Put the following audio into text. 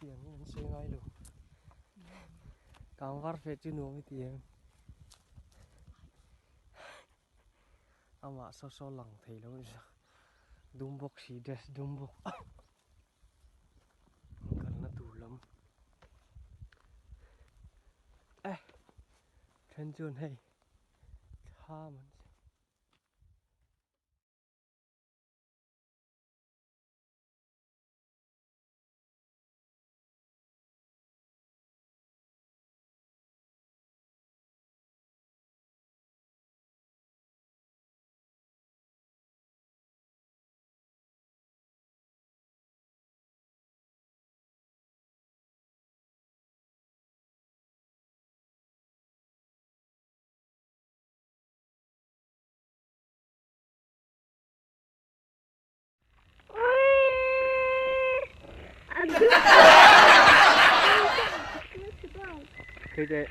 Tiang in an sawi ngai lo. Kang var feh chu nuam i ti em? Amah saw saw lang thei lo ni sa. Dum bawk si dress dum bawk. Kalna tur lam. Eh then chuan hei thlam an Phei teh.